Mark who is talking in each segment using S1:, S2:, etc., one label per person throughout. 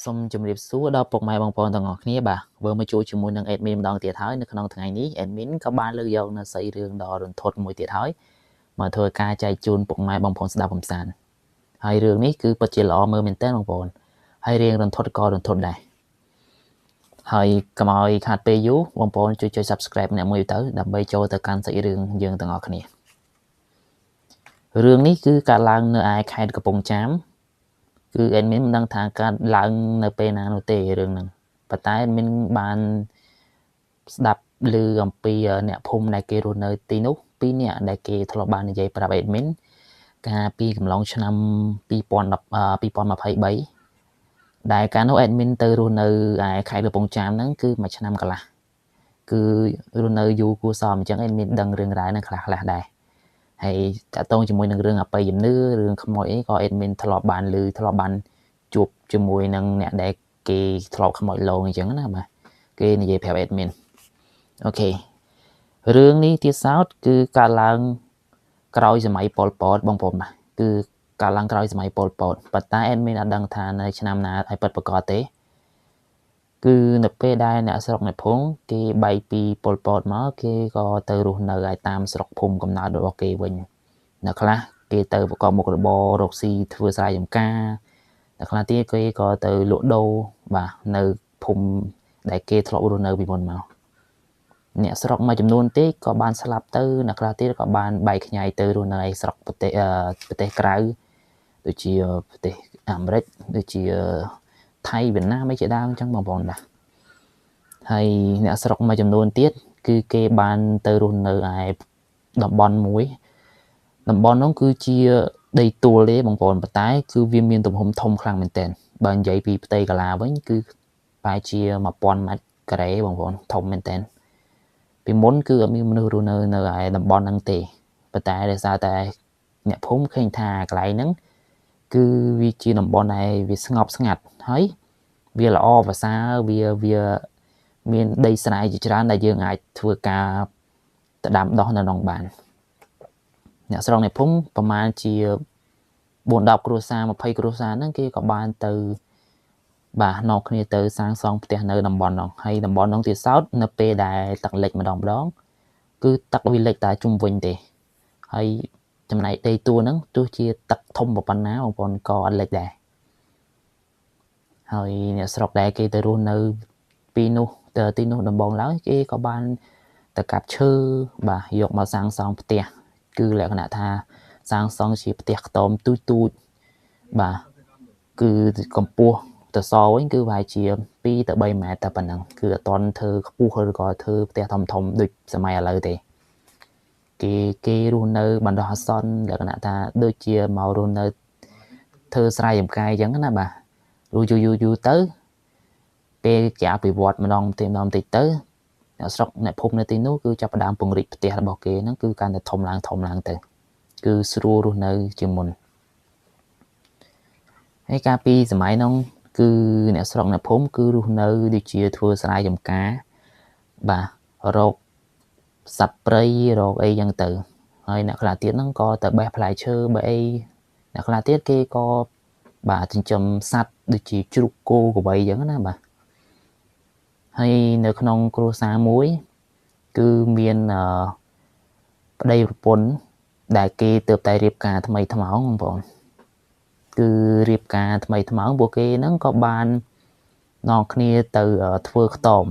S1: សូមជម្រាបសួរដល់ពុកម៉ែបងប្អូនទាំងអស់គ្នាបាទវើមកជួបជាមួយនឹង admin ម្ដងទៀតហើយនៅក្នុងថ្ងៃនេះ admin ក៏បានលើកយកនៅសាច់រឿងដ៏រន្ធត់មួយទៀតហើយមកធ្វើការចែកជូនពុកម៉ែបងប្អូនស្ដាប់កំសាន្តហើយរឿងនេះគឺពិតជាល្អមើលមែនទែនបងប្អូនហើយរឿងរន្ធត់ក៏រន្ធត់ដែរហើយកុំឲ្យខាតពេលយូរបងប្អូនជួយចុច Subscribe អ្នកមួយទៅដើម្បីចូលទៅកាន់សាច់រឿងយើងទាំងអស់គ្នារឿងនេះគឺកើតឡើងនៅឯខេត្តកំពង់ចាមគឺ admin មិនដឹងថាកើតឡើងនៅពេលណានោះទេរឿងហ្នឹងប៉ុន្តែ admin បានស្ដាប់ឮអំពីអ្នកភូមិដែលគេរស់នៅទីនោះពីរនាក់ដែលគេធ្លាប់បាននិយាយប្រាប់ admin កាលពីកំឡុងឆ្នាំ2010 2023ដែលកាលនោះ admin ទៅរស់នៅឯខេត្តកំពង់ចាមហ្នឹងគឺមួយឆ្នាំកន្លះគឺរស់នៅយូរគួរសមអញ្ចឹង admin ដឹងរឿងរ៉ាវហ្នឹងខ្លះៗដែរហើយតាក់ទងជាមួយនឹងរឿងអបិយជំនឿរឿងខ្មោចអីក៏ admin ធ្លាប់បានឮធ្លាប់បានជួបជាមួយនឹងអ្នកដែលគេធ្លាប់ខ្មោចលងអញ្ចឹងណាបាទគេនិយាយប្រាប់ admin អូខេរឿងនេះទៀតសោតគឺកើតឡើងក្រោយសម័យប៉ុលពតបងប្អូនបាទគឺកើតឡើងក្រោយសម័យប៉ុលពតប៉ុន្តែ admin អត់ដឹងថានៅឆ្នាំណាឲ្យពិតប្រាកដទេគឺនៅពេលដែលអ្នកស្រុកអ្នកភូមិគេបែកពីប៉ុលពតមកគេក៏ទៅរស់នៅឯតាមស្រុកភូមិកំណើតរបស់គេវិញអ្នកខ្លះគេទៅប្រកបមុខរបររកស៊ីធ្វើស្រែចម្ការអ្នកខ្លះទៀតគេក៏ទៅលក់ដូរបាទនៅភូមិដែលគេធ្លាប់រស់នៅពីមុនមកអ្នកស្រុកមួយចំនួនទេក៏បានស្លាប់ទៅអ្នកខ្លះទៀតក៏បានបែកខ្ញែកទៅរស់នៅឯស្រុកប្រទេសក្រៅដូចជាប្រទេសអាមេរិកដូចជាថៃវៀតណាមអីជាដើមអញ្ចឹងបងប្អូនបាទហើយអ្នកស្រុកមួយចំនួនទៀតគឺគេបានទៅរស់នៅឯតំបន់មួយតំបន់នោះគឺជាដីទួលទេបងប្អូនប៉ុន្តែគឺវាមានទំហំធំខ្លាំងមែនទែនបើនិយាយពីផ្ទៃកាឡាវិញគឺប្រហែលជា1000ម៉ែត្រការ៉េបងប្អូនធំមែនទែនពីមុនគឺអត់មានមនុស្សរស់នៅនៅឯតំបន់ហ្នឹងទេប៉ុន្តែដោយសារតែអ្នកភូមិឃើញថាកន្លែងហ្នឹងគឺវាជាតំបន់ដែលវាស្ងប់ស្ងាត់ហើយវាល្អប្រសើរវាមានដីស្រែជាច្រើនដែលយើងអាចធ្វើការទៅដាំដុះនៅក្នុងបានអ្នកស្រុកអ្នកភូមិប្រហែលជា4 10គ្រួសារ20គ្រួសារហ្នឹងគេក៏បានទៅបាទនាំគ្នាទៅសាងសង់ផ្ទះនៅតំបន់ហ្នឹងហើយតំបន់ហ្នឹងទៀតសោតនៅពេលដែលទឹកលិចម្ដងម្ដងគឺទឹកវាលិចតែជុំវិញទេហើយចំណែកដីទួលហ្នឹងទោះជាទឹកធំប៉ុណ្ណាបងប្អូនក៏អត់លិចដែរហើយអ្នកស្រុកដែលគេទៅរស់នៅពីនោះទៅទីនោះដំបងឡើយគេក៏បានទៅកាប់ឈើបាទយកមកសាងសង់ផ្ទះគឺលក្ខណៈថាសាងសង់ជាផ្ទះខ្ទមទូចទូចបាទគឺកម្ពស់ទៅសវិញគឺប្រហែលជា2ទៅ3ម៉ែត្រតែប៉ុណ្ណឹងគឺអត់ទាន់ធ្វើខ្ពស់ឬក៏ធ្វើផ្ទះធំធំដូចសម័យឥឡូវទេគេរស់នៅបណ្ដោះអាសន្នលក្ខណៈថាដូចជាមករស់នៅធ្វើស្រែចម្ការអញ្ចឹងណាបាទយូរយូរយូរទៅពេលគេអភិវឌ្ឍម្ដងបន្តិចម្ដងបន្តិចទៅអ្នកស្រុកអ្នកភូមិនៅទីនោះគឺចាប់ផ្ដើមពង្រីកផ្ទះរបស់គេហ្នឹងគឺកាន់តែធំឡើងធំឡើងទៅគឺស្រួលរស់នៅជាងមុនហើយកាលពីសម័យនោះគឺអ្នកស្រុកអ្នកភូមិគឺរស់នៅដូចជាធ្វើស្រែចម្ការបាទរកសត្វព្រៃរកអីចឹងទៅហើយអ្នកខ្លះទៀតហ្នឹងក៏ទៅបេះផ្លែឈើបេះអីអ្នកខ្លះទៀតគេក៏បាទចិញ្ចឹមសត្វដូចជាជ្រូកគោក្របីចឹងណាបាទហើយនៅក្នុងគ្រួសារមួយគឺមានប្តីប្រពន្ធដែលគេទើបតែរៀបការថ្មីថ្មោងបងប្អូនគឺរៀបការថ្មីថ្មោងពួកគេហ្នឹងក៏បាននាំគ្នាទៅធ្វើខ្ទម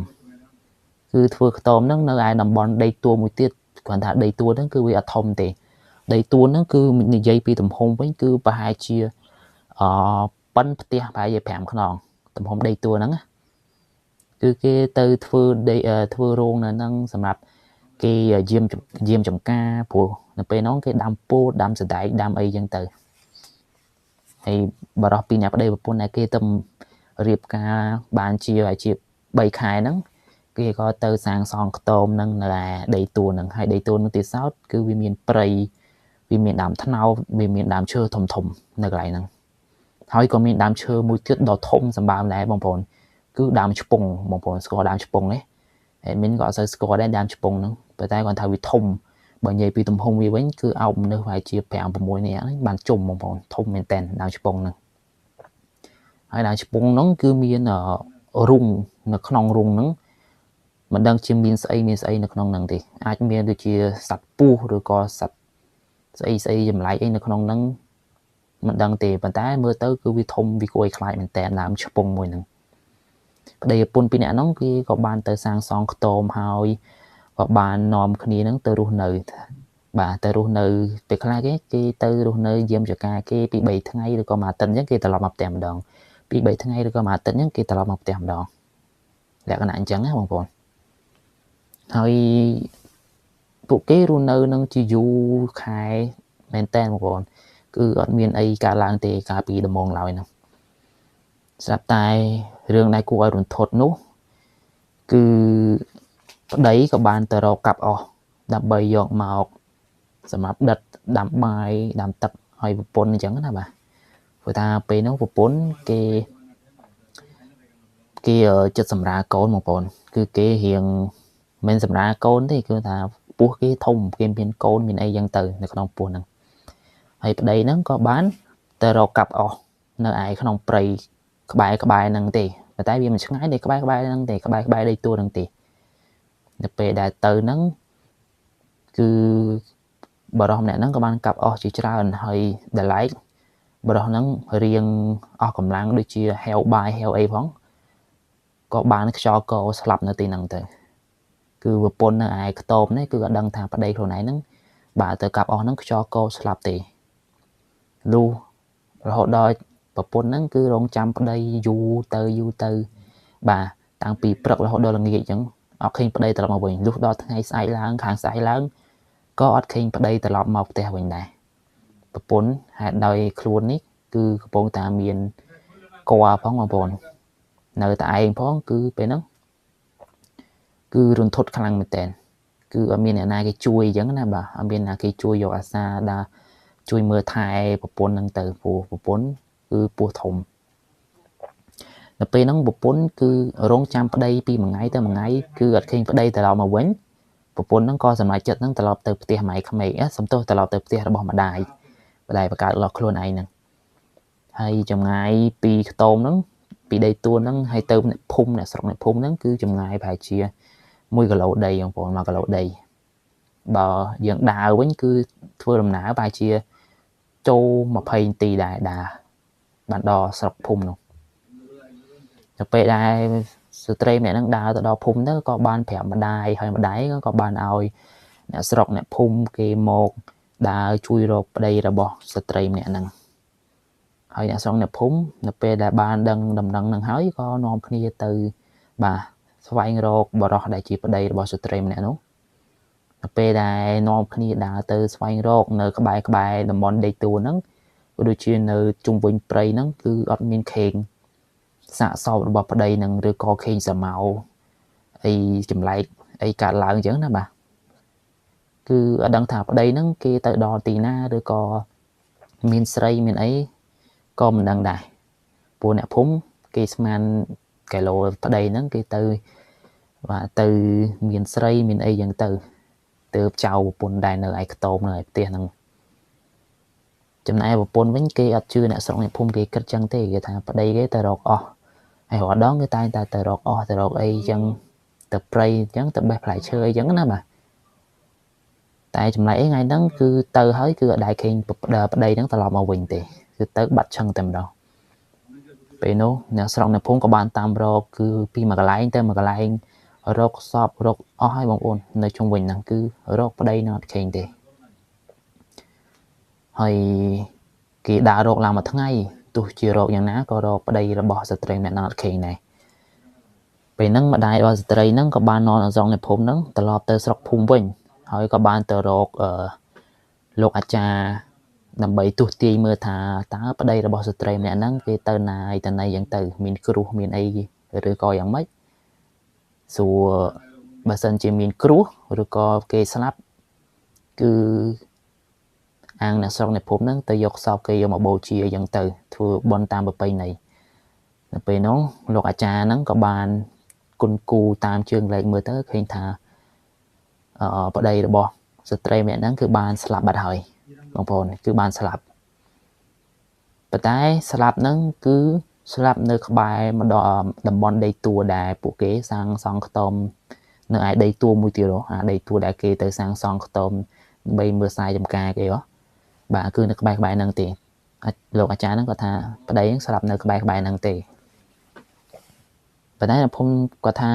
S1: គឺធ្វើខ្ទមហ្នឹងនៅឯតំបន់ដីទួលមួយទៀតគ្រាន់ថាដីទួលហ្នឹងគឺវាអត់ធំទេដីទួលហ្នឹងគឺនិយាយពីទំហំវិញគឺប្រហែលជាប៉ុនផ្ទះប្រហែលជា5ខ្នងទំហំដីទួលហ្នឹងគឺគេទៅធ្វើដីធ្វើរោងនៅហ្នឹងសម្រាប់គេយាមចំការព្រោះនៅពេលហ្នឹងគេដាំពោតដាំសណ្តែកដាំអីចឹងទៅហើយបរិះពីអ្នកប្តីប្រពន្ធដែលគេទៅរៀបការបានជា3ខែហ្នឹងគេក៏ទៅសាងសង់ខ្ទមហ្នឹងនៅឯដីទួលហ្នឹងហើយដីទួលហ្នឹងទៀតសោតគឺវាមានព្រៃវាមានដើមត្នោតវាមានដើមឈើធំធំនៅកន្លែងហ្នឹងហើយក៏មានដើមឈើមួយទៀតដ៏ធំសម្បើមដែរបងប្អូនគឺដើមឆ្ពង់បងប្អូនស្គាល់ដើមឆ្ពង់ទេ admin ក៏អត់សូវស្គាល់ដែរដើមឆ្ពង់ហ្នឹងប៉ុន្តែគាត់ថាវាធំបើនិយាយពីទំហំវាវិញគឺអោបមនុស្សប្រហែលជា5 6នាក់ហ្នឹងបានជុំបងប្អូនធំមែនតើដើមឆ្ពង់ហ្នឹង ហើយដើមឆ្ពង់ហ្នឹងគឺមានរុងនៅក្នុងរុងហ្នឹងមិនដឹងជាមានស្អីមានស្អីនៅក្នុងហ្នឹងទេអាចមានដូចជាសត្វពស់ឬក៏សត្វស្អីស្អីចម្លែកអីនៅក្នុងហ្នឹងមិនដឹងទេប៉ុន្តែមើលទៅគឺវាធំវាគួរឲ្យខ្លាចមែនតើដើមឆ្ពង់មួយហ្នឹងប្តីប្រពន្ធពីរនាក់ហ្នឹងគេក៏បានទៅសាងសង់ខ្ទមហើយក៏បាននាំគ្នាហ្នឹងទៅរស់នៅបាទទៅរស់នៅពេលខ្លះគេទៅរស់នៅយាមចកាគេពី3ថ្ងៃឬក៏មួយអាទិត្យអញ្ចឹងគេត្រឡប់មកផ្ទះម្ដងពី3ថ្ងៃឬក៏មួយអាទិត្យអញ្ចឹងគេត្រឡប់មកផ្ទះម្ដងលក្ខណៈអញ្ចឹងណាបងប្អូនហើយពួកគេរស់នៅនឹងជាយូរខែមែនតើបងប្អូនគឺអត់មានអីកើតឡើងទេកាលពីដំបូងឡើយហ្នឹងស្រាប់តែរឿងដែលគួរឲ្យរន្ធត់នោះគឺប្តីក៏បានទៅរកកាប់អស់ដើម្បីយកមកសម្រាប់ដិតដាំបាយដាំទឹកឲ្យប្រពន្ធអញ្ចឹងណាបាទព្រោះថាពេលនោះប្រពន្ធគេចិត្តសម្រាលកូនបងប្អូនគឺគេរៀងមិនសម្រាលកូនទេគឺថាពោះគេធំគេមានកូនមានអីយ៉ាងទៅនៅក្នុងពោះហ្នឹងហើយប្តីហ្នឹងក៏បានទៅរកកាប់អស់នៅឯក្នុងព្រៃក្បែរក្បែរហ្នឹងទេប៉ុន្តែវាមិនឆ្ងាយទេក្បែរក្បែរហ្នឹងទេក្បែរក្បែរដីទួលហ្នឹងទេនៅពេលដែលទៅហ្នឹងគឺបរិសម្នាក់ហ្នឹងក៏បានកាប់អស់ជាច្រើនហើយដល់ឡែកបរិសហ្នឹងរៀងអស់កម្លាំងដូចជាហែវបាយហែវអីផងក៏បានខ្យល់កស្លាប់នៅទីហ្នឹងទៅគឺប្រពន្ធនៅឯខ្ទមនេះគឺអត់ដឹងថាប្តីខ្លួនឯងហ្នឹងបាទទៅកាប់អស់ហ្នឹងខ្យល់កស្លាប់ទេលុះរហូតដល់ប្រពន្ធហ្នឹងគឺរងចាំប្តីយូរទៅយូរទៅបាទតាំងពីព្រឹករហូតដល់ល្ងាចអញ្ចឹងអត់ឃើញប្តីត្រឡប់មកវិញលុះដល់ថ្ងៃស្អែកឡើងខាងស្អែកឡើងក៏អត់ឃើញប្តីត្រឡប់មកផ្ទះវិញដែរប្រពន្ធហេតុដោយខ្លួននេះគឺកំពុងតែមានកផងបងប្អូននៅតែឯងផងគឺពេលហ្នឹងគឺរន្ធត់ខ្លាំងមែនតើគឺអត់មានអ្នកណាគេជួយអញ្ចឹងណាបាទអត់មានអ្នកគេជួយយកអាសាដល់ជួយមើលថែប្រពន្ធហ្នឹងទៅព្រោះប្រពន្ធគឺពោះធំដល់ពេលហ្នឹងប្រពន្ធគឺរងចាំប្តីពីមួយថ្ងៃទៅមួយថ្ងៃគឺអត់ឃើញប្តីត្រឡប់មកវិញប្រពន្ធហ្នឹងក៏សម្រេចចិត្តហ្នឹងត្រឡប់ទៅផ្ទះម៉ែក្មេកសំទោសត្រឡប់ទៅផ្ទះរបស់ម្ដាយម្ដាយបង្កើតរបស់ខ្លួនឯងហ្នឹងហើយចម្ងាយពីខ្ទមហ្នឹងពីដីទួលហ្នឹងហើយទៅអ្នកភូមិអ្នកស្រុកអ្នកភូមិហ្នឹងគឺចម្ងាយប្រហែលជា1គីឡូដីបងប្អូន1គីឡូដីបើយើងដើរវិញគឺធ្វើដំណើរប្រហែលជាចូល20នាទីដែរដើរបានដល់ស្រុកភូមិនោះទៅពេលដែលស្ត្រីម្នាក់ហ្នឹងដើរទៅដល់ភូមិទៅក៏បានប្រាប់ម្ដាយហើយម្ដាយក៏បានឲ្យអ្នកស្រុកអ្នកភូមិគេមកដើរជួយរកប្តីរបស់ស្ត្រីម្នាក់ហ្នឹងហើយអ្នកស្រុកអ្នកភូមិនៅពេលដែលបានដឹងដំណឹងហ្នឹងហើយក៏នាំគ្នាទៅបាទស្វែងរកបរិសដែលជាប្តីរបស់ស្ត្រីម្នាក់នោះនៅពេលដែលនាំគ្នាដើរទៅស្វែងរកនៅក្បែរក្បែរតំបន់ដីទួលហ្នឹងក៏ដូចជានៅជុំវិញព្រៃហ្នឹងគឺអត់មានខេងសាកសពរបស់ប្តីនឹងឬក៏ខេងសមោអីចម្លែកអីកើតឡើងអញ្ចឹងណាបាទគឺអត់ដឹងថាប្តីហ្នឹងគេទៅដល់ទីណាឬក៏មានស្រីមានអីក៏មិនដឹងដែរព្រោះអ្នកភូមិគេស្មានគីឡូប្តីហ្នឹងគេទៅបាទទៅមានស្រីមានអីយ៉ាងទៅទើបចៅប្រពន្ធដែរនៅឯខ្ទមនៅឯផ្ទះហ្នឹងចំណែកប្រពន្ធវិញគេអត់ជឿអ្នកស្រុកអ្នកភូមិគេគិតចឹងទេគេថាប្តីគេទៅរកអស់ហើយរាល់ដងគេតែងតែទៅរកអស់ទៅរកអីចឹងទៅព្រៃចឹងទៅបេះផ្លែឈើអីចឹងណាបាទតែចម្លែកអីថ្ងៃហ្នឹងគឺទៅហើយគឺអត់ដែលឃើញប្តីហ្នឹងត្រឡប់មកវិញទេគឺទៅបាត់ឆឹងតែម្ដងពេលនោះអ្នកស្រុកអ្នកភូមិក៏បានតាមរកគឺពីមួយកន្លែងទៅមួយកន្លែងរកសពរកអស់ហើយបងប្អូននៅជុំវិញហ្នឹងគឺរកប្តីនឹងអត់ឃើញទេហើយគេដើររកឡើងមួយថ្ងៃទោះជារកយ៉ាងណាក៏រកប្តីរបស់ស្ត្រីម្នាក់ហ្នឹងអត់ឃើញដែរពេលហ្នឹងម្ដាយរបស់ស្ត្រីហ្នឹងក៏បាននាំអសង្ឃនៃភូមិហ្នឹងត្រឡប់ទៅស្រុកភូមិវិញហើយក៏បានទៅរកលោកអាចារ្យដើម្បីទស្សទាយមើលថាតើប្តីរបស់ស្ត្រីម្នាក់ហ្នឹងគេទៅណាអីទៅណីយ៉ាងទៅមានគ្រោះមានអីឬក៏យ៉ាងម៉េចសួរបើសិនជាមានគ្រោះឬក៏គេស្លាប់គឺអាងអ្នកស្រុកអ្នកភូមិហ្នឹងទៅយកសពគេយកមកបូជាអញ្ចឹងទៅធ្វើបុណ្យតាមប្រពៃណីនៅពេលនោះលោកអាចារ្យហ្នឹងក៏បានគុណគូតាមជើងលេខមើលទៅឃើញថាប្តីរបស់ស្ត្រីម្នាក់ហ្នឹងគឺបានស្លាប់បាត់ហើយបងប្អូនគឺបានស្លាប់ប៉ុន្តែស្លាប់ហ្នឹងគឺ ស្លាប់នៅក្បែរម្ដងតំបន់ដីទួលដែលពួកគេសាងសង់ខ្ទមនៅឯដីទួលមួយទៀតអាដីទួលដែលគេទៅសាងសង់ខ្ទមដើម្បីមើលខ្សែចំការគេហ៎បាទគឺនៅក្បែរហ្នឹងទេលោកអាចារ្យហ្នឹងគាត់ថាប្តីហ្នឹងស្លាប់នៅក្បែរហ្នឹងទេប៉ុន្តែអ្នកភូមិគាត់ថា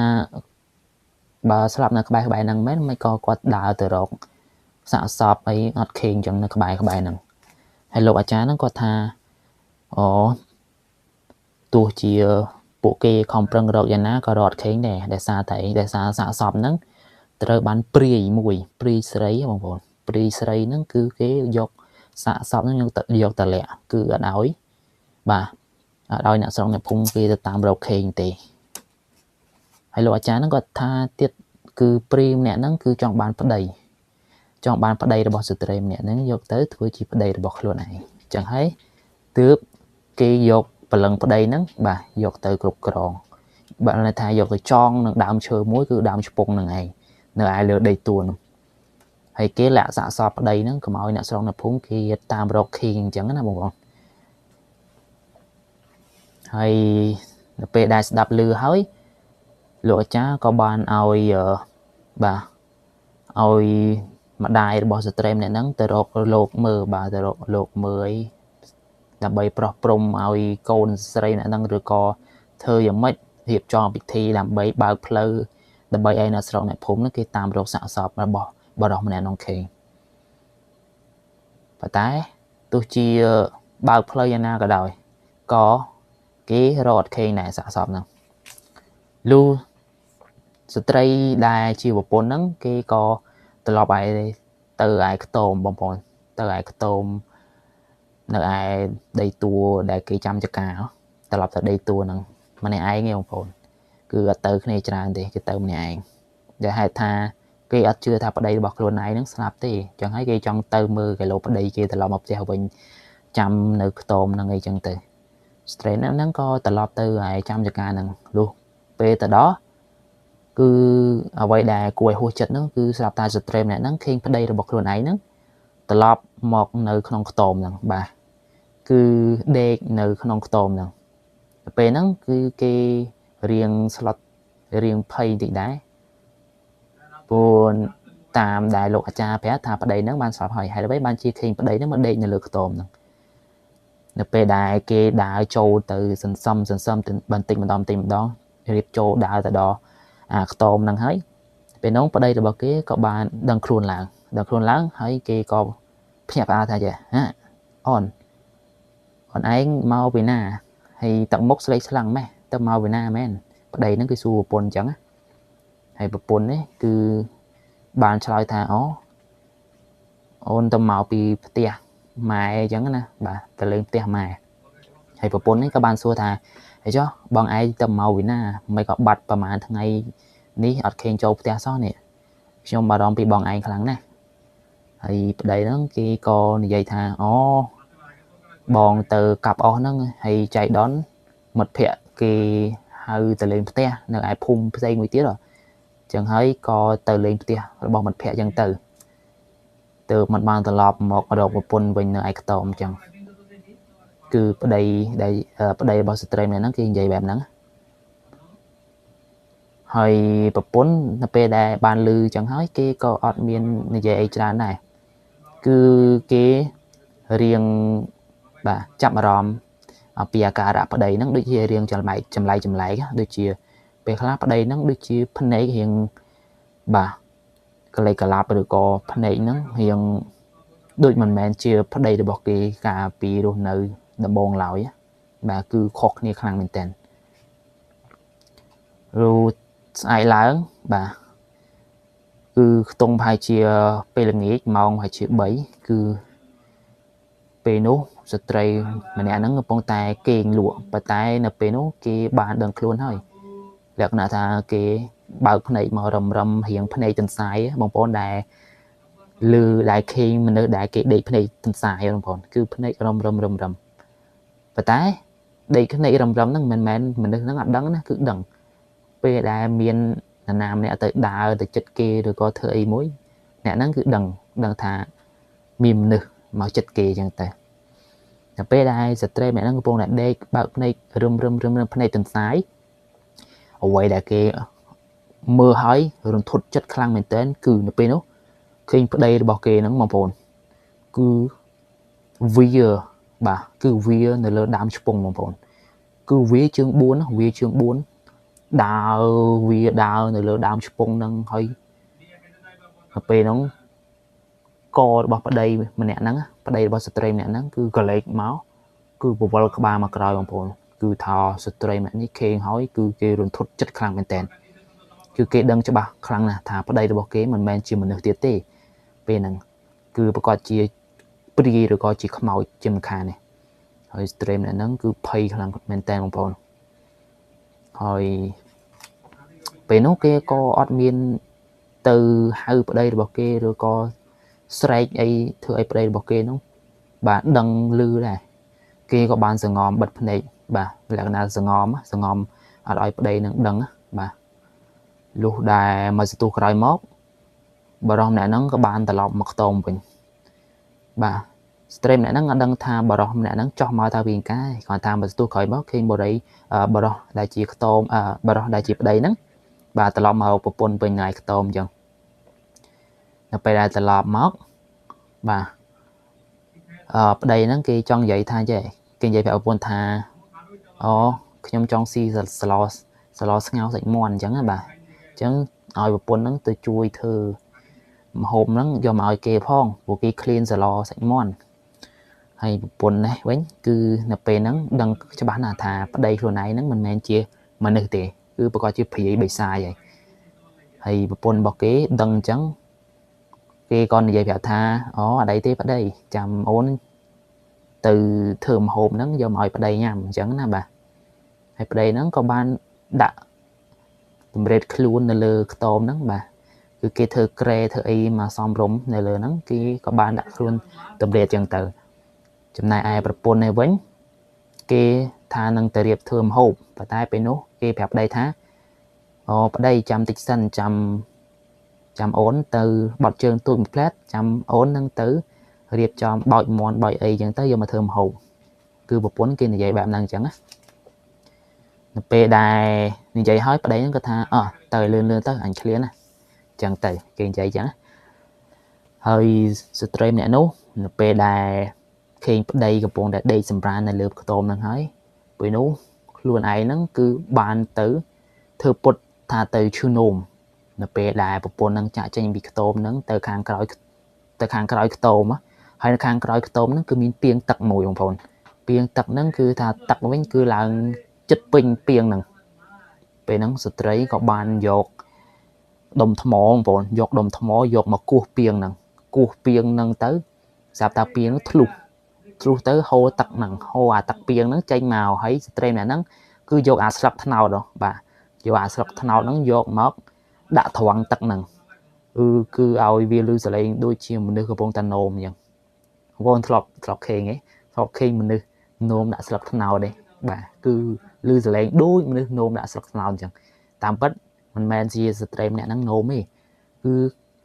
S1: បើស្លាប់នៅក្បែរហ្នឹងមែនមិនក៏គាត់ដើរទៅរកសាកសពអីអត់ខេងចឹងនៅក្បែរហ្នឹងហើយលោកអាចារ្យហ្នឹងគាត់ថាអូទោះជាពួកគេខំប្រឹងរកយ៉ាងណាក៏រត់ខេងដែរដោយសារតែអីដោយសារសាកសពហ្នឹងត្រូវបានព្រាយមួយព្រាយស្រីបងប្អូនព្រាយស្រីហ្នឹងគឺគេយកសាកសពហ្នឹងយកទៅលាក់គឺអត់ឲ្យបាទអត់ឲ្យអ្នកស្រុកអ្នកភូមិគេទៅតាមរកខេងទេហើយលោកអាចារ្យហ្នឹងគាត់ថាទៀតគឺព្រាយម្នាក់ហ្នឹងគឺចង់បានប្តីចង់បានប្តីរបស់ស្ត្រីម្នាក់ហ្នឹងយកទៅធ្វើជាប្តីរបស់ខ្លួនឯងអញ្ចឹងហើយទើបគេយកព្រលឹងប្តីហ្នឹងបាទយកទៅគ្រប់គ្រងបាទន័យថាយកទៅចងនឹងដើមឈើមួយគឺដើមឆ្ពង់ហ្នឹងឯងនៅឯលើដីទួលនោះហើយគេលាក់សាកសពប្តីហ្នឹងកុំឲ្យអ្នកស្រុកអ្នកភូមិគេតាមរកខេងអញ្ចឹងណាបងប្អូនហើយនៅពេលដែលស្ដាប់ឮហើយលោកអាចារ្យក៏បានឲ្យបាទឲ្យម្ដាយរបស់ស្ត្រីម្នាក់ហ្នឹងទៅរកលោកមើលបាទទៅរកលោកមើលអីដើម្បីប្រោះព្រំឲ្យកូនស្រីអ្នកហ្នឹងឬក៏ធ្វើយ៉ាងម៉េចរៀបចំពិធីដើម្បីបើកផ្លូវដើម្បីឲ្យអ្នកស្រុកអ្នកភូមិហ្នឹងគេតាមរកសាកសពរបស់បុរសម្នាក់នោះគេប៉ុន្តែទោះជាបើកផ្លូវយ៉ាងណាក៏ដោយក៏គេរកអត់ឃើញដែរសាកសពហ្នឹងលុះស្ត្រីដែលជាប្រពន្ធហ្នឹងគេក៏ត្រឡប់ឲ្យទៅឯខ្ទមបងប្អូនទៅឯខ្ទមនៅឯដីទួលដែលគេចាំចកាត្រឡប់ទៅដីទួលហ្នឹងម្នាក់ឯងឯងបងប្អូនគឺអត់ទៅគ្នាច្រើនទេគេទៅម្នាក់ឯងដែលហេតុថាគេអត់ជឿថាប្តីរបស់ខ្លួនឯងហ្នឹងស្លាប់ទេអញ្ចឹងហើយគេចង់ទៅមើលគីឡូប្តីគេត្រឡប់មកផ្ទះវិញចាំនៅខ្ទមហ្នឹងអីចឹងទៅស្ត្រីហ្នឹងក៏ត្រឡប់ទៅឯចាំចកាហ្នឹងលុះពេលទៅដល់គឺអ្វីដែលគួរឲ្យហួសចិត្តហ្នឹងគឺស្រាប់តែស្ត្រីម្នាក់ហ្នឹងឃើញប្តីរបស់ខ្លួនឯងហ្នឹងត្រឡប់មកនៅក្នុងខ្ទមហ្នឹងបាទគឺដេកនៅក្នុងខ្ទមហ្នឹងពេលហ្នឹងគឺគេរៀងស្លុតរៀងភ័យបន្តិចដែរព្រោះតាមដែលលោកអាចារ្យប្រាប់ថាប្តីហ្នឹងបានស្លាប់ហើយហេតុអ្វីបានជាឃើញប្តីហ្នឹងមកដេកនៅលើខ្ទមហ្នឹងនៅពេលដែលគេដើរចូលទៅសន្សំបន្តិចម្ដងបន្តិចម្ដងរៀបចូលដើរទៅដល់អាខ្ទមហ្នឹងហើយពេលនោះប្តីរបស់គេក៏បានដឹងខ្លួនឡើងហើយគេក៏ភ្ញាក់ផ្អើលថាចេះហាអូនឯងមកពីណាហើយទឹកមុខស្លេកស្លាំងម៉េះទៅមកពីណាមែនប្តីហ្នឹងគឺសួរប្រពន្ធអញ្ចឹងហើយប្រពន្ធនេះគឺបានឆ្លើយថាអូនទៅមកពីផ្ទះម៉ែអញ្ចឹងណាបាទទៅលេងផ្ទះម៉ែហើយប្រពន្ធនេះក៏បានសួរថាអីចុះបងឯងទៅមកពីណាមិនក៏បាត់ប្រហែលថ្ងៃនេះអត់ឃើញចូលផ្ទះសោះនេះខ្ញុំបារម្ភពីបងឯងខ្លាំងណាស់ហើយប្តីហ្នឹងគេក៏និយាយថាអូបងទៅកាប់អស់ហ្នឹងហើយចៃដន្យមិត្តភ័ក្តិគេហៅទៅលេងផ្ទះនៅឯភូមិផ្សេងមួយទៀតអញ្ចឹងហើយក៏ទៅលេងផ្ទះរបស់មិត្តភ័ក្តិអញ្ចឹងទៅទើបមិនបានត្រឡប់មករកប្រពន្ធវិញនៅឯខ្ទមអញ្ចឹងគឺប្តីដែលប្តីរបស់ស្ត្រីម្នាក់ហ្នឹងគេនិយាយបែបហ្នឹងហើយប្រពន្ធនៅពេលដែលបានឮអញ្ចឹងហើយគេក៏អត់មាននិយាយអីច្រើនដែរគឺគេរៀងបាទចាប់អារម្មណ៍អំពីអាការៈប្តីហ្នឹងដូចជារៀងចម្លែកដូចជាពេលខ្លះប្តីហ្នឹងដូចជាភ្នែករៀងបាទកលេកលាប់ឬក៏ភ្នែកហ្នឹងរៀងដូចមិនមែនជាប្តីរបស់គេកាលពីរស់នៅដំបូងឡើយបាទគឺខុសគ្នាខ្លាំងមែនទែនរូស្អែកឡើងបាទគឺខ្ទង់ប្រហែលជាពេលល្ងាចម៉ោងប្រហែលជា3គឺពេលនោះស្ត្រីម្នាក់ហ្នឹងកំពុងតែគេងលក់ប៉ុន្តែនៅពេលនោះគេបានដឹងខ្លួនហើយលក្ខណៈថាគេបើកភ្នែកមករំរៀងភ្នែកទន្សាយបងប្អូនដែលឮដែលឃើញមនុស្សដែលគេដេកភ្នែកទន្សាយបងប្អូនគឺភ្នែករំប៉ុន្តែដេកភ្នែករំហ្នឹងមិនមែនមនុស្សហ្នឹងអត់ដឹងណាគឺដឹងពេលដែលមាននរណាម្នាក់ទៅដើរទៅចិត្តគេឬក៏ធ្វើអីមួយអ្នកហ្នឹងគឺដឹងថាមានមនុស្សមកចិត្តគេអញ្ចឹងទៅ ដល់ពេលដែលស្ត្រីម្នាក់ហ្នឹងកំពុងតែដេកបើកភ្នែករឹមរឹមរឹមរឹមភ្នែកទន្សាយអ្វីដែលគេមើលហើយរន្ធត់ចិត្តខ្លាំងមែនទែនគឺនៅពេលនោះឃើញប្តីរបស់គេហ្នឹងបងប្អូនគឺវាបាទគឺវានៅលើដើមឆ្ពង់បងប្អូនគឺវាជើង4វាជើង4ដើរវាដើរនៅលើដើមឆ្ពង់ហ្នឹងហើយនៅពេលហ្នឹងករបស់ប្តីម្នាក់ហ្នឹងប្តីរបស់ស្ត្រីម្នាក់ហ្នឹងគឺកលេចមកគឺពវល់ក្បាលមកក្រោយបងប្អូនគឺថាស្ត្រីម្នាក់នេះខេងហើយគឺគេរន្ធត់ចិត្តខ្លាំងមែនទែនគឺគេដឹងច្បាស់ខ្លាំងណាស់ថាប្តីរបស់គេមិនមែនជាមនុស្សទៀតទេពេលហ្នឹងគឺប្រកាសជាព្រាយឬក៏ជាខ្មោចជាមិនខានទេហើយស្ត្រីម្នាក់ហ្នឹងគឺភ័យខ្លាំងមែនទែនបងប្អូនហើយពេលនោះគេក៏អត់មានទៅហៅប្តីរបស់គេឬក៏ស្រែកអីធ្វើឲ្យប្តីរបស់គេនោះបាទដឹងឮដែរគេក៏បានសងំបិទភ្នែកបាទលក្ខណៈសងំសងំអត់ឲ្យប្តីនឹងដឹងបាទលុះដែលមកសន្ទុះក្រោយមកបរិសម្នាក់ហ្នឹងក៏បានត្រឡប់មកខ្ទមវិញបាទស្ត្រីម្នាក់ហ្នឹងអត់ដឹងថាបរិសម្នាក់ហ្នឹងចោះមកថាវិញកាយគ្រាន់ថាមកសន្ទុះក្រោយមកឃើញបរិយបរិសដែលជាខ្ទមបរិសដែលជាប្តីហ្នឹងបាទត្រឡប់មកប្រពន្ធវិញនៅឯខ្ទមអញ្ចឹងនៅពេលដែលត្រឡប់មកបាទប្តីហ្នឹងគេចង់និយាយថាចេះគេនិយាយប្រាប់ប្រពន្ធថាអូខ្ញុំចង់ស៊ីសឡសឡស្ងោរសាច់មាន់អញ្ចឹងណាបាទអញ្ចឹងឲ្យប្រពន្ធហ្នឹងទៅជួយធ្វើម្ហូបហ្នឹងយកមកឲ្យគេផងព្រោះគេឃ្លានសឡសាច់មាន់ហើយប្រពន្ធនេះវិញគឺនៅពេលហ្នឹងដឹងច្បាស់ណាស់ថាប្តីខ្លួនឯងហ្នឹងមិនមែនជាមនុស្សទេគឺប្រកាសជាព្រាយបិសាចហើយហើយប្រពន្ធរបស់គេដឹងអញ្ចឹងគេក៏និយាយប្រាប់ថាអូអត់អីទេប្តីចាំអូនទៅធ្វើម្ហូបហ្នឹងយកមកឲ្យប្តីញ៉ាំអញ្ចឹងណាបាទហើយប្តីហ្នឹងក៏បានដាក់តម្រេតខ្លួននៅលើខ្ទមហ្នឹងបាទគឺគេធ្វើក្រែធ្វើអីមកសំរុំនៅលើហ្នឹងគេក៏បានដាក់ខ្លួនតម្រេតអញ្ចឹងទៅចំណែកឯប្រពន្ធនេះវិញគេថានឹងទៅរៀបធ្វើម្ហូបប៉ុន្តែពេលនោះគេប្រាប់ប្តីថាអូប្តីចាំតិចសិនចាំអូនទៅបត់ជើងទូចមួយផ្លែតចាំអូននឹងទៅរៀបចំបោចមាន់បោចអីចឹងទៅយកមកធ្វើម្ហូបគឺប្រពន្ធគេនិយាយបែបហ្នឹងអញ្ចឹងណានៅពេលដែលនិយាយហើយប្តីហ្នឹងក៏ថាអោះទៅលឿនលឿនទៅអញឃ្លានណាចឹងទៅគេនិយាយចឹងណាហើយស្ត្រីម្នាក់នោះនៅពេលដែលឃើញប្តីកំពុងតែដេកសម្រាននៅលើខ្ទមហ្នឹងហើយពេលនោះខ្លួនឯងហ្នឹងគឺបានទៅធ្វើពុតថាទៅឈឺនោមនៅពេលដែលប្រពន្ធនឹងចាក់ចេញពីខ្ទមហ្នឹងទៅខាងក្រោយទៅខាងក្រោយខ្ទមហើយនៅខាងក្រោយខ្ទមហ្នឹងគឺមានពាងទឹកមួយបងប្អូនពាងទឹកហ្នឹងគឺថាទឹកវិញគឺឡើងចិត្តពេញពាងហ្នឹងពេលហ្នឹងស្ត្រីក៏បានយកដុំថ្មបងប្អូនយកដុំថ្មយកមកគោះពាងហ្នឹងគោះពាងហ្នឹងទៅស្រាប់តែពាងហ្នឹងធ្លុះធ្លុះទៅហូរទឹកហ្នឹងហូរអាទឹកពាងហ្នឹងចេញមកហើយស្ត្រីម្នាក់ហ្នឹងគឺយកអាស្លឹកត្នោតបាទយកអាស្លឹកត្នោតហ្នឹងយកមកដាក់ត្រង់ទឹកហ្នឹងគឺឲ្យវាលឺសលេងដូចជាមនុស្សកំពុងតែនោមអញ្ចឹងបងប្អូនធ្លាប់ឃើញទេធ្លាប់ឃើញមនុស្សនោមដាក់ស្លឹកត្នោតទេបាទគឺលឺសលេងដូចមនុស្សនោមដាក់ស្លឹកត្នោតអញ្ចឹងតាមពិតមិនមែនជាស្ត្រីម្នាក់ហ្នឹងនោមទេគឺ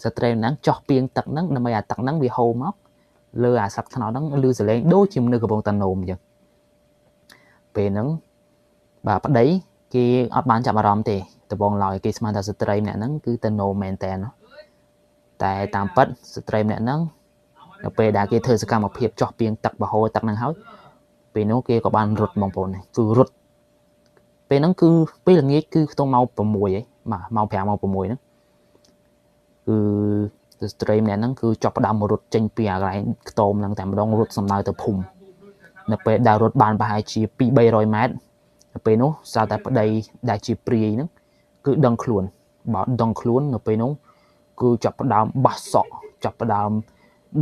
S1: ស្ត្រីម្នាក់ចោះពាងទឹកហ្នឹងដើម្បីអាទឹកហ្នឹងវាហូរមកលើអាស្លឹកត្នោតហ្នឹងលឺសលេងដូចជាមនុស្សកំពុងតែនោមអញ្ចឹងពេលហ្នឹងបាទប្តីគេអត់បានចាប់អារម្មណ៍ទេដំបងឡើយគេស្មានថាស្ត្រីម្នាក់ហ្នឹងគឺទៅនោមមែនតើតែតាមពិតស្ត្រីម្នាក់ហ្នឹងនៅពេលដែលគេធ្វើសកម្មភាពចោះពាងទឹកបហូរទឹកហ្នឹងហើយពេលនោះគេក៏បានរត់បងប្អូនគឺរត់ពេលហ្នឹងគឺពេលល្ងាចគឺខ្ទង់ម៉ោង6ហីបាទម៉ោង5ម៉ោង6ហ្នឹងគឺស្ត្រីម្នាក់ហ្នឹងគឺចាប់ផ្ដើមរត់ចេញពីអាកន្លែងខ្ទមហ្នឹងតែម្ដងរត់សំដៅទៅភូមិនៅពេលដែលរត់បានប្រហែលជា2 300ម៉ែត្រនៅពេលនោះស្រាប់តែប្តីដែលជាព្រាយហ្នឹងគឺដឹងខ្លួនបើដឹងខ្លួននៅពេលនោះគឺចាប់ផ្ដើមបាសសក់ចាប់ផ្ដើម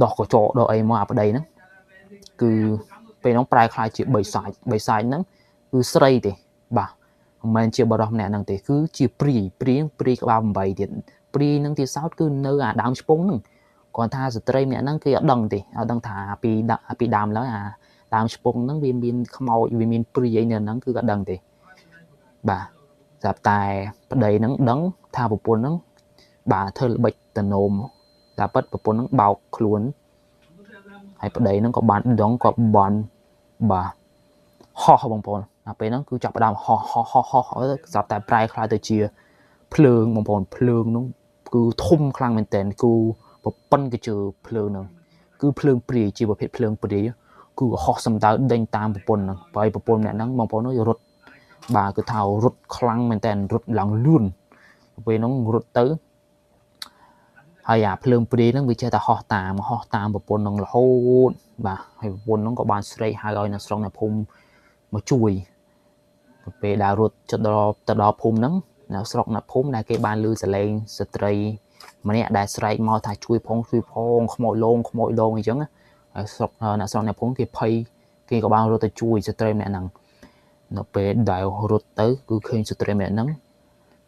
S1: ដោះកញ្ចក់ដោះអីមកអាប្តីហ្នឹងគឺពេលនោះប្រែក្លាយជាបិសាចបិសាចហ្នឹងគឺស្រីទេបាទមិនមែនជាបរិសម្នាក់ហ្នឹងទេគឺជាព្រាយព្រាយព្រាយក្បាល8ទៀតព្រាយហ្នឹងទៀតសោតគឺនៅអាដើមឆ្ពង់ហ្នឹងគ្រាន់ថាស្ត្រីម្នាក់ហ្នឹងគេអត់ដឹងទេអត់ដឹងថាពីដើមឡើយអាដើមឆ្ពង់ហ្នឹងវាមានខ្មោចវាមានព្រាយនៅហ្នឹងគឺអត់ដឹងទេបាទស្រាប់តែប្តីហ្នឹងដឹងថាប្រពន្ធហ្នឹងបាទធ្វើល្បិចទៅនោមតែពិតប្រពន្ធហ្នឹងបោកខ្លួនហើយប្តីហ្នឹងក៏បានដឹងក៏បាន បាទហោះបងប្អូនដល់ពេលហ្នឹងគឺចាប់ផ្ដើមហោះហោះហោះហោះស្រាប់តែប្រែក្លាយទៅជាភ្លើងបងប្អូនភ្លើងនោះគឺធំខ្លាំងមែនទែនគឺប្រប៉ុនកជើភ្លើងហ្នឹងគឺភ្លើងព្រាយជាប្រភេទភ្លើងព្រាយគឺហោះសំដៅដេញតាមប្រពន្ធហ្នឹងបើប្រពន្ធម្នាក់ហ្នឹងបងប្អូននោះរត់បាទគឺថារត់ខ្លាំងមែនទែនរត់ឡើងលឿនពេលហ្នឹងរត់ទៅហើយអាភ្លើងព្រាយហ្នឹងវាចេះតែហោះតាមប្រពន្ធហ្នឹងរហូតបាទហើយប្រពន្ធហ្នឹងក៏បានស្រែកហៅឲ្យអ្នកស្រុកអ្នកភូមិមកជួយពេលដែលរត់ជិតដល់ទៅដល់ភូមិហ្នឹងអ្នកស្រុកអ្នកភូមិដែលគេបានឮសលេងស្ត្រីម្នាក់ដែលស្រែកមកថាជួយផងជួយផងខ្មោចលងខ្មោចលងអញ្ចឹងហើយស្រុកអ្នកស្រុកអ្នកភូមិគេភ័យគេក៏បានរត់ទៅជួយស្ត្រីម្នាក់ហ្នឹងនៅពេលដែលរត់ទៅគឺឃើញស្ត្រីម្នាក់ហ្នឹង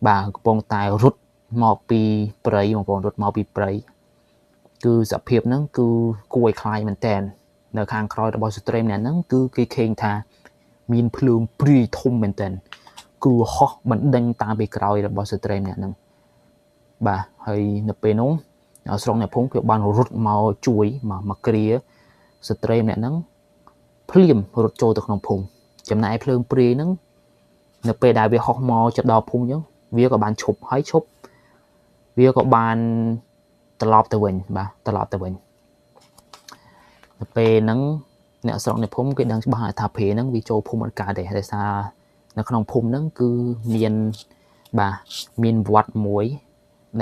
S1: បាទកំពុងតែរត់មកពីព្រៃបងប្អូនរត់មកពីព្រៃគឺសភាពហ្នឹងគឺគួរឲ្យខ្លាចមែនតើនៅខាងក្រោយរបស់ស្ត្រីម្នាក់ហ្នឹងគឺគេឃើញថាមានភ្លើងព្រាយធំមែនតើគឺហោះបណ្ដេញតាមពីក្រោយរបស់ស្ត្រីម្នាក់ហ្នឹងបាទហើយនៅពេលនោះស្រុកអ្នកភូមិគេបានរត់មកជួយមកគ្រាស្ត្រីម្នាក់ហ្នឹងភ្លាមរត់ចូលទៅក្នុងភូមិចំណែកភ្លើងព្រាយហ្នឹងនៅពេលដែលវាហោះមកជិតដល់ភូមិអញ្ចឹងវាក៏បានឈប់ហើយឈប់វាក៏បានត្រឡប់ទៅវិញបាទត្រឡប់ទៅវិញនៅពេលហ្នឹងអ្នកស្រុកអ្នកភូមិគេដឹងច្បាស់ថាព្រាយហ្នឹងវាចូលភូមិអត់កើតទេដោយសារនៅក្នុងភូមិហ្នឹងគឺមានបាទមានវត្តមួយ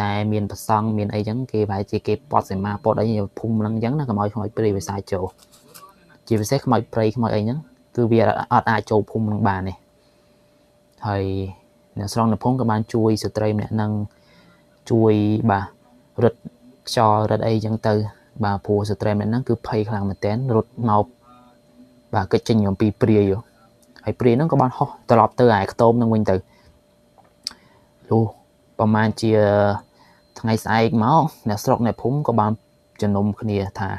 S1: ដែលមានប្រសង់មានអីចឹងគេប្រហែលជាគេពត់សីមាពត់អីភូមិហ្នឹងចឹងណាកុំឲ្យខ្មោចព្រាយវាសាចូលជាពិសេសខ្មោចព្រៃខ្មោចអីហ្នឹងគឺវាអត់អាចចូលភូមិហ្នឹងបានទេហើយអ្នកស្រុកអ្នកភូមិក៏បានជួយស្ត្រីម្នាក់ហ្នឹងជួយបាទរត់ខ្យល់រត់អីចឹងទៅបាទព្រោះស្ត្រីម្នាក់ហ្នឹងគឺភ័យខ្លាំងមែនទែនរត់មកបាទគេចេញអំពីព្រាយហើយព្រាយហ្នឹងក៏បានហោះត្រឡប់ទៅឯខ្ទមហ្នឹងវិញទៅលុះប្រហែលជាថ្ងៃស្អែកមកអ្នកស្រុកអ្នកភូមិក៏បានជំនុំគ្នាថា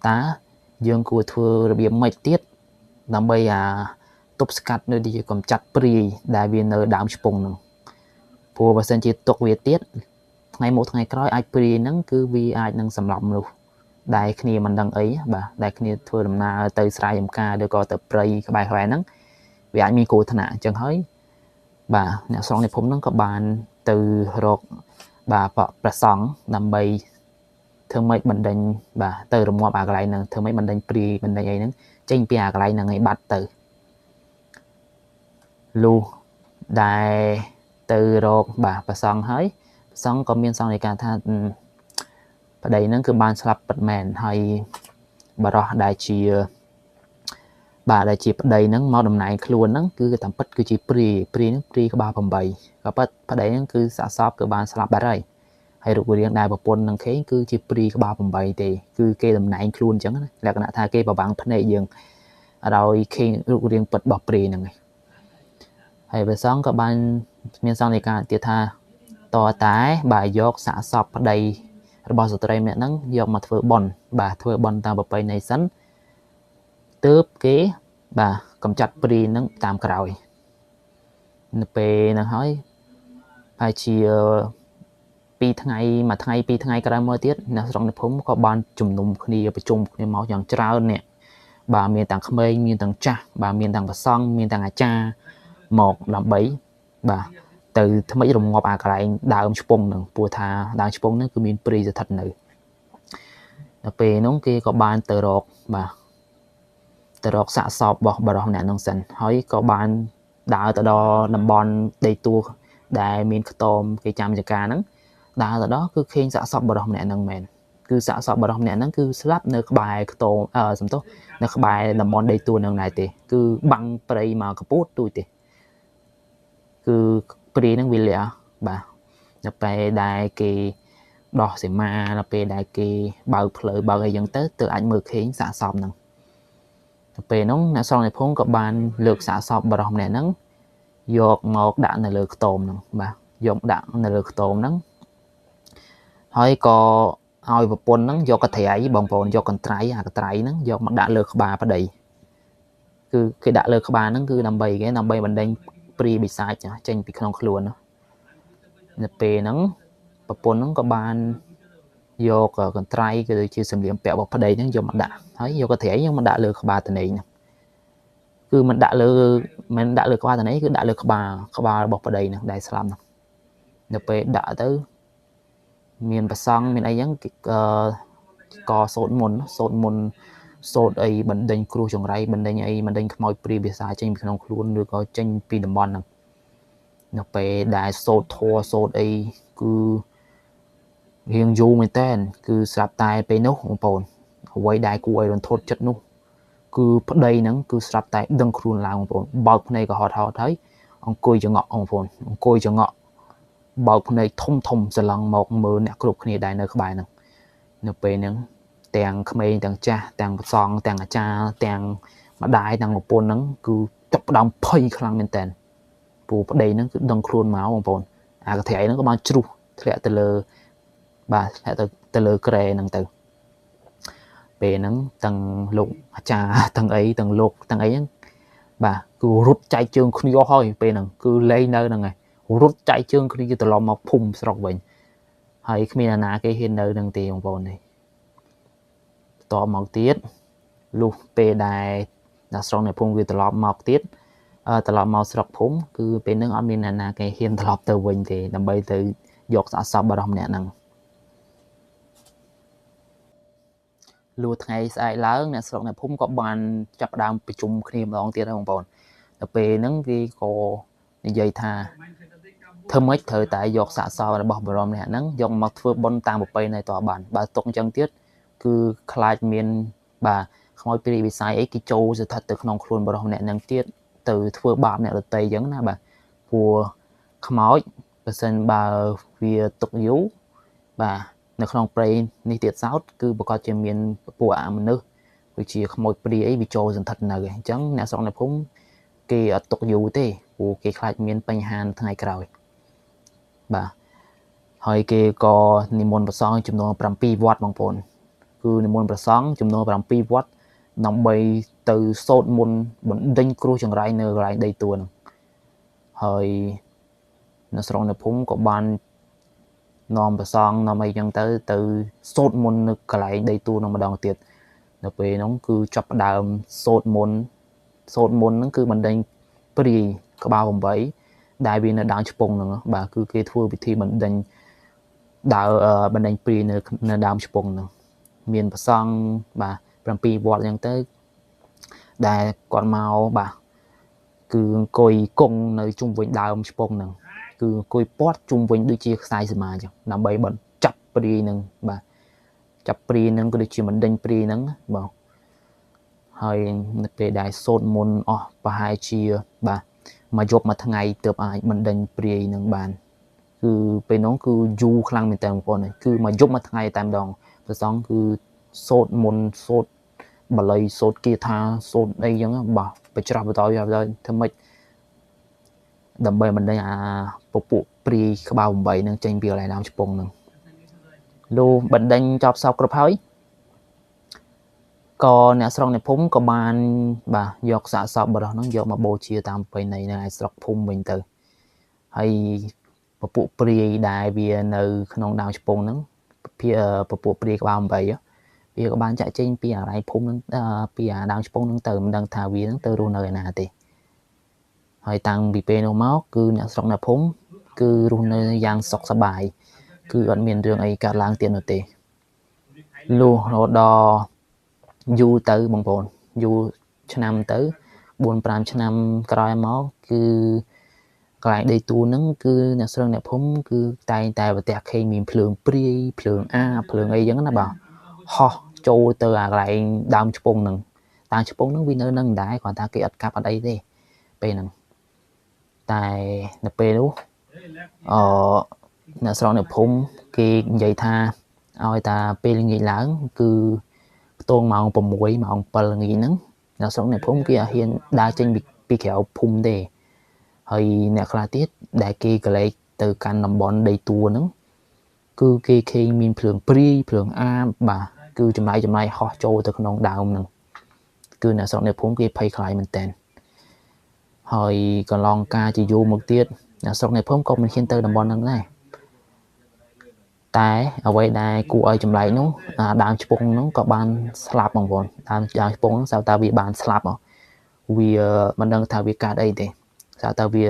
S1: តើយើងគួរធ្វើរបៀបម៉េចទៀតដើម្បីអាទប់ស្កាត់នៅទីកំចាត់ព្រាយដែលវានៅដើមឆ្ពង់ហ្នឹងព្រោះបើសិនជាទុកវាទៀតថ្ងៃមកថ្ងៃក្រោយអាចព្រាយហ្នឹងគឺវាអាចនឹងសម្លាប់មនុស្សដែលគ្នាមិនដឹងអីបាទដែលគ្នាធ្វើដំណើរទៅស្រែចម្ការឬក៏ទៅព្រៃក្បែរៗហ្នឹងវាអាចមានគ្រោះថ្នាក់អញ្ចឹងហើយបាទអ្នកស្រុកអ្នកភូមិហ្នឹងក៏បានទៅរកបាទព្រះសង្ឃដើម្បីធ្វើម៉េចបណ្ដេញបាទទៅរងាប់អាកន្លែងហ្នឹងធ្វើម៉េចបណ្ដេញព្រាយបណ្ដេញអីហ្នឹងចេញពីអាកន្លែងហ្នឹងឲ្យបាត់ទៅលុះដែលទៅរកបាទព្រះសង្ឃហើយព្រះសង្ឃក៏មានសង្ឃនៃការថាប្តីហ្នឹងគឺបានស្លាប់ពិតមែនហើយបរោះដែលជាបាទដែលជាប្តីហ្នឹងមកតំណែងខ្លួនហ្នឹងគឺតាមពិតគឺជាព្រាយព្រាយហ្នឹងព្រាយក្បាល8ក៏ពិតប្តីហ្នឹងគឺសាកសពគឺបានស្លាប់បាត់ហើយហើយរូបរាងដែលប្រពន្ធនឹងគេគឺជាព្រាយក្បាល8ទេគឺគេតំណែងខ្លួនអញ្ចឹងណាលក្ខណៈថាគេប្រវាំងភ្នែកយើងឲ្យគេរូបរាងពិតរបស់ព្រាយហ្នឹងហើយព្រះសង្ឃក៏បានមានសង្ឃនៃការទៀតថាតតែបាទយកសាកសពប្តីរបស់ស្ត្រីម្នាក់ហ្នឹងយកមកធ្វើបុណ្យបាទធ្វើបុណ្យតាមប្រពៃណីសិនទើបគេបាទកំចាត់ព្រាយហ្នឹងតាមក្រោយនៅពេលហ្នឹងហើយហើយជា2ថ្ងៃមួយថ្ងៃ2ថ្ងៃក្រោយមកទៀតអ្នកស្រុកអ្នកភូមិក៏បានជំនុំគ្នាប្រជុំគ្នាមកយ៉ាងច្រើននេះបាទមានទាំងក្មេងមានទាំងចាស់បាទមានទាំងព្រះសង្ឃមានទាំងអាចារ្យមកដើម្បីបាទទៅថ្មីរងាប់អាកន្លែងដើមឆ្ពង់ហ្នឹងព្រោះថាដើមឆ្ពង់ហ្នឹងគឺមានព្រាយស្ថិតនៅដល់ពេលហ្នឹងគេក៏បានទៅរកបាទទៅរកសាកសពរបស់បរិសម្នាក់ហ្នឹងសិនហើយក៏បានដើរទៅដល់តំបន់ដីទួលដែលមានខ្ទមគេចាំចការហ្នឹងដើរទៅដល់គឺឃើញសាកសពបរិសម្នាក់ហ្នឹងមែនគឺសាកសពបរិសម្នាក់ហ្នឹងគឺស្លាប់នៅក្បែរខ្ទមសំទោសនៅក្បែរតំបន់ដីទួលហ្នឹងដែរទេគឺបាំងព្រៃមកកពូតទូចទេគឺព្រាយហ្នឹងវាលះបាទនៅពេលដែលគេដោះសីមានៅពេលដែលគេបើកផ្លូវបើកអីចឹងទៅទើបអាចមើលឃើញសាកសពហ្នឹងទៅពេលហ្នឹងអ្នកស្រុកអ្នកភូមិក៏បានលើកសាកសពបរិសម្នាក់ហ្នឹងយកមកដាក់នៅលើខ្ទមហ្នឹងបាទយកដាក់នៅលើខ្ទមហ្នឹងហើយក៏ឲ្យប្រពន្ធហ្នឹងយកកន្ត្រៃបងប្អូនយកកន្ត្រៃអាកន្ត្រៃហ្នឹងយកមកដាក់លើក្បាលប្តីគឺគេដាក់លើក្បាលហ្នឹងគឺដើម្បីគេដើម្បីបណ្ដេញព្រាយបិសាចចេញពីក្នុងខ្លួននៅពេលហ្នឹងប្រពន្ធហ្នឹងក៏បានយកកន្ត្រៃក៏ដូចជាសម្លៀកបំពាក់របស់ប្តីហ្នឹងយកមកដាក់ហើយយកកន្ត្រៃយកមកដាក់លើក្បាលតនេងហ្នឹង គឺមិនដាក់លើមិនដាក់លើក្បាលតនេះគឺដាក់លើក្បាលរបស់ប្តីហ្នឹងដែលស្លាប់ហ្នឹងនៅពេលដាក់ទៅមានប្រសង់មានអីហ្នឹងក៏សូត្រមន្តសូត្រអីបណ្ដេញគ្រោះចង្រៃបណ្ដេញអីបណ្ដេញខ្មោចព្រាយភាសាចេញពីក្នុងខ្លួនឬក៏ចេញពីតំបន់ហ្នឹងនៅពេលដែលសូត្រធម៌សូត្រអីគឺរៀងយូរមែនតើគឺស្រាប់តែពេលនោះបងប្អូនអ្វីដែលគួរឲ្យរន្ធត់ចិត្តនោះគឺប្តីហ្នឹងគឺស្រាប់តែដឹងខ្លួនឡើងបងប្អូនបើកភ្នែកក៏ហត់ហើយអង្គុយចង្អក់បងប្អូនអង្គុយចង្អក់បើកភ្នែកធំធំស្រឡងមកមើលអ្នកគ្រប់គ្នាដែលនៅក្បែរហ្នឹងនៅពេលហ្នឹងទាំងក្មេងទាំងចាស់ទាំងប្រសង់ទាំងអាចារ្យទាំងម្ដាយទាំងប្រពន្ធហ្នឹងគឺចាប់ផ្ដើមភ័យខ្លាំងមែនតើពូប្តីហ្នឹងគឺដឹងខ្លួនមកបងប្អូនអាកត្រៃហ្នឹងក៏បានជ្រុះធ្លាក់ទៅលើបាទធ្លាក់ទៅលើក្រែហ្នឹងទៅពេលហ្នឹងទាំងលោកអាចារ្យទាំងអីទាំងលោកទាំងអីហ្នឹងបាទគឺរត់ចែកជើងគ្នាអស់ហើយពេលហ្នឹងគឺលែងនៅហ្នឹងហើយរត់ចែកជើងគ្នាត្រឡប់មកភូមិស្រុកវិញហើយគ្មានអាណាគេហ៊ាននៅហ្នឹងទេបងប្អូននេះតមកទៀតលុះពេលដែលអ្នកស្រុកនៅភូមិវាត្រឡប់មកទៀតត្រឡប់មកស្រុកភូមិគឺពេលហ្នឹងអត់មានអ្នកណាគេហ៊ានត្រឡប់ទៅវិញទេដើម្បីទៅយកសាកសពបរិសម្នាក់ហ្នឹងលុះថ្ងៃស្អែកឡើងអ្នកស្រុកអ្នកភូមិក៏បានចាប់ផ្ដើមប្រជុំគ្នាម្ដងទៀតហើយបងប្អូនដល់ពេលហ្នឹងគេក៏និយាយថាធ្វើម៉េចត្រូវតែយកសាកសពរបស់បរិសម្នាក់ហ្នឹងយកមកធ្វើបុណ្យតាមប្រពៃណីតបានបើទុកអញ្ចឹងទៀតគឺខ្លាចមានបាទខ្មោចព្រាយវិស័យអីគេចូលស្ថិតទៅក្នុងខ្លួនបរិសម្នាក់ហ្នឹងទៀតទៅធ្វើបាបអ្នកដទៃអញ្ចឹងណាបាទព្រោះខ្មោចបើសិនបើវាទុកយូរបាទនៅក្នុងព្រៃនេះទៀតសោតគឺប្រកាសជាមានពួកអមនុស្សដូចជាខ្មោចព្រាយអីវាចូលសន្ធិដ្ឋនៅអញ្ចឹងអ្នកស្រុកអ្នកភូមិគេអត់ទុកយូរទេព្រោះគេខ្លាចមានបញ្ហាថ្ងៃក្រោយបាទហើយគេក៏និមន្តព្រះសង្ឃចំនួន7វត្តបងប្អូនគឺនិមន្តព្រះសង្ឃចំនួន7វត្តដើម្បីទៅសូត្រមន្តបណ្ដេញគ្រោះចង្រៃនៅកន្លែងដីទួលហ្នឹងហើយនៅស្រុកនៅភូមិក៏បាននាំព្រះសង្ឃនាំអីចឹងទៅទៅសូត្រមន្តនៅកន្លែងដីទួលនោះម្ដងទៀតនៅពេលហ្នឹងគឺចាប់ផ្ដើមសូត្រមន្តហ្នឹងគឺបណ្ដេញព្រាយក្បាល8ដែលវានៅដើមឆ្ពង់ហ្នឹងបាទគឺគេធ្វើពិធីបណ្ដេញដើបណ្ដេញព្រាយនៅដើមឆ្ពង់ហ្នឹងមានព្រះសង្ឃបាទ7វត្តអញ្ចឹងទៅដែលគាត់មកបាទគឺអង្គុយគង់នៅជុំវិញដើមឆ្ពង់ហ្នឹងគឺអង្គុយពាត់ជុំវិញដូចជាខ្សែសមាអញ្ចឹងដើម្បីបញ្ចាប់ព្រាយហ្នឹងបាទចាប់ព្រាយហ្នឹងក៏ដូចជាបណ្ដេញព្រាយហ្នឹងបាទហើយនៅពេលដែលសូត្រមន្តអស់ប្រហែលជាបាទមួយយប់មួយថ្ងៃទើបអាចបណ្ដេញព្រាយហ្នឹងបានគឺពេលនោះគឺយូរខ្លាំងមែនតើបងប្អូនគឺមួយយប់មួយថ្ងៃតែម្ដងព្រះសង្ឃគឺសូត្រមន្តសូត្របល័យសូត្រគាថាសូត្រអីចឹងបាទបច្រាស់បតយធ្វើម៉េចដើម្បីបណ្ដេញអាពពួកព្រាយក្បាល8នឹងចេញពីកន្លែងដើមឆ្ពង់ហ្នឹងលុះបណ្ដេញចប់សពគ្រប់ហើយក៏អ្នកស្រុកអ្នកភូមិក៏បានបាទយកសាកសពបរិសហ្នឹងយកមកបូជាតាមប្រពៃណីនៅឯស្រុកភូមិវិញទៅហើយពពួកព្រាយដែលវានៅក្នុងដើមឆ្ពង់ហ្នឹងពពួកព្រាយក្បាល8វាក៏បានចាក់ចេញពីអារ៉ៃភូមិហ្នឹងពីអាដើមឆ្ពង់ហ្នឹងទៅមិនដឹងថាវាហ្នឹងទៅរស់នៅឯណាទេហើយតាំងពីពេលនោះមកគឺអ្នកស្រុកអ្នកភូមិគឺរស់នៅយ៉ាងសុខសប្បាយគឺអត់មានរឿងអីកើតឡើងទៀតនោះទេលុះរហូតដល់យូរទៅបងប្អូនយូរឆ្នាំទៅ4 5ឆ្នាំក្រោយមកគឺកន្លែងដីទួលហ្នឹងគឺអ្នកស្រុកអ្នកភូមិគឺតែងតែប្រទះឃើញមានភ្លើងព្រាយភ្លើងអាភ្លើងអីចឹងណាបាទហោះចូលទៅអាកន្លែងដើមឆ្ពង់ហ្នឹងដើមឆ្ពង់ហ្នឹងវានៅនឹងដែរគ្រាន់តែគេអត់កាប់អត់អីទេពេលហ្នឹងតែនៅពេលនោះអឺអ្នកស្រុកអ្នកភូមិគេនិយាយថាឲ្យតាពេលល្ងាចឡើងគឺខ្ទង់ម៉ោង6ម៉ោង7ល្ងាចហ្នឹងអ្នកស្រុកអ្នកភូមិគេអត់ហ៊ានដើរចេញពីក្រៅភូមិទេហើយអ្នកខ្លះទៀតដែលគេកលែកទៅកាន់តំបន់ដីទួលហ្នឹងគឺគេឃើញមានភ្លើងព្រាយភ្លើងអាបបាទគឺចំណាយហោះចូលទៅក្នុងដើមហ្នឹងគឺអ្នកស្រុកអ្នកភូមិគេភ័យខ្លាចមែនតើហើយកន្លងការជាយូរមកទៀតអ្នកស្រុកអ្នកភូមិក៏មិនហ៊ានទៅតំបន់ហ្នឹងដែរតែអ្វីដែលគួរឲ្យចម្លែកនោះដើមឆ្ពង់ហ្នឹងក៏បានស្លាប់បងប្អូនដើមឆ្ពង់ហ្នឹងស្រាប់តែវាបានស្លាប់ វាមិនដឹងថាវាកើតអីទេស្រាប់តែវា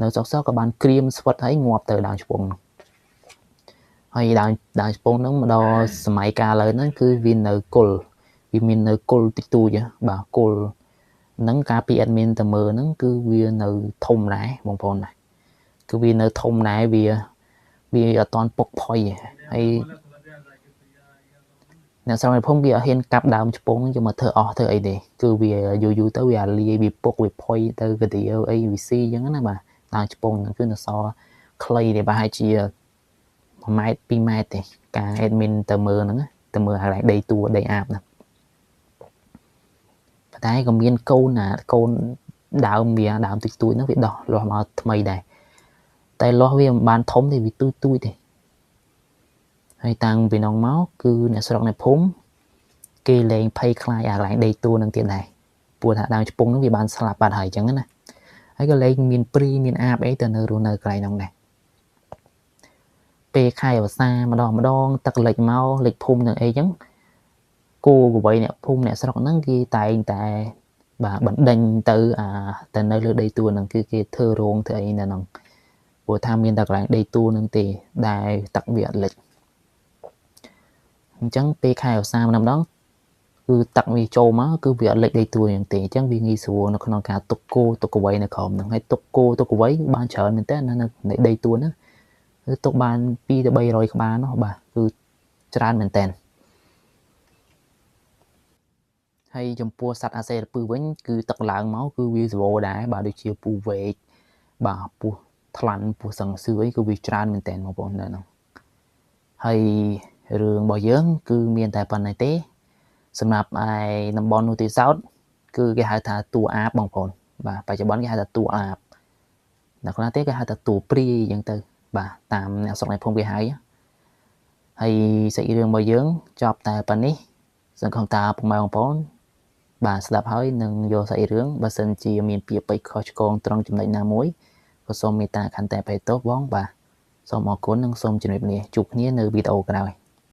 S1: នៅសុកសុកក៏បានក្រៀមស្វិតហើយងាប់ទៅដើមឆ្ពងហើយដើមឆ្ពងហ្នឹងមកដល់សម័យកាលឥឡូវហ្នឹងគឺវានៅគល់វាមាននៅគល់តិចតួចបាទគល់ហ្នឹងកាលពី admin ទៅមើលហ្នឹងគឺវានៅធំដែរបងប្អូនណាគឺវានៅធំដែរវាអត់ទាន់ពុកផុយហើយអ្នកស្រុកអ្នកភូមិគេអត់ហ៊ានកាប់ដើមឆ្ពងយកមកធ្វើអស់ធ្វើអីទេគឺវាយូរយូរទៅវាលាយវាពុកវាផុយទៅកាទៀវអីវាស៊ីអញ្ចឹងណាបាទដើមឆ្ពងហ្នឹងគឺនៅសល់ខ្លីទេប្រហែលជា1ម៉ែត្រ2ម៉ែត្រទេការ admin ទៅមើលហ្នឹងទៅមើលកន្លែងដីតួដីអាបហ្នឹងប៉ុន្តែក៏មានកូនណាកូនដើមវាដើមតិចតួចហ្នឹងវាដោះលាស់មកថ្មីដែរតែលាស់វាមិនបានធំទេវាទូចទូចទេហើយតាំងពីនោះមកគឺអ្នកស្រុកអ្នកភូមិគេលែងភ័យខ្លាចអាកន្លែងដីតួនឹងទៀតដែរព្រោះថាដើមឆ្ពងហ្នឹងវាបានស្លាប់បាត់ហើយអញ្ចឹងណាហើយក៏លែងមានព្រីមានអាបអីទៅនៅរស់នៅកន្លែងហ្នឹងដែរពេលខែវស្សាម្ដងម្ដងទឹកលិចមកលិចភូមិនឹងអីចឹងគោក្របីអ្នកភូមិអ្នកស្រុកហ្នឹងគេតែងតែបាទបណ្ដេញទៅអាទៅនៅលើដីទួលហ្នឹងគឺគេធ្វើរោងធ្វើអីនៅហ្នឹងព្រោះថាមានតែកន្លែងដីទួលហ្នឹងទេដែលទឹកវាអត់លិចអញ្ចឹងពេលខែវស្សាម្ដងម្ដងគឺទឹកវាចូលមកគឺវាអត់លិចដីទួលយ៉ាងទេអញ្ចឹងវាងាយស្រួលនៅក្នុងការទុកគោទុកក្របីនៅក្រោមហ្នឹងហើយទុកគោទុកក្របីបានច្រើនមែនតើនៅដីទួលហ្នឹងគឺទុកបាន2ទៅ300ក្បាលនោះបាទគឺច្រើនមែនតើហើយចំពោះសត្វអាសេរពឹសវិញគឺទឹកឡើងមកគឺវាសម្បូរដែរបាទដូចជាពូវែកបាទពស់ថ្លាន់ពស់សង្សឿអីគឺវាច្រើនមែនតើបងប្អូននៅហ្នឹងហើយរឿងរបស់យើងគឺមានតែប៉ុណ្ណេះទេសម្រាប់ឯតំបន់នោះទីសោតគឺគេហៅថាតួអាបបងប្អូនបាទបច្ចុប្បន្នគេហៅថាតួអាបអ្នកខ្លះទេគេហៅថាតួព្រាយអញ្ចឹងទៅបាទតាមអ្នកស្រុកអ្នកភូមិគេហៅហើយសាច់រឿងរបស់យើងចប់តែប៉ុណ្នេះសង្ឃឹមថាពុកម៉ែបងប្អូនបាទស្ដាប់ហើយនឹងយកសាច់រឿងបើសិនជាមានពាក្យពេចន៍ខុសឆ្គងត្រង់ចំណុចណាមួយក៏សូមមេត្តាខន្តីអភ័យទោសបងបាទសូមអរគុណនិងសូមជម្រាបលាជួបគ្នានៅវីដេអូក្រោយ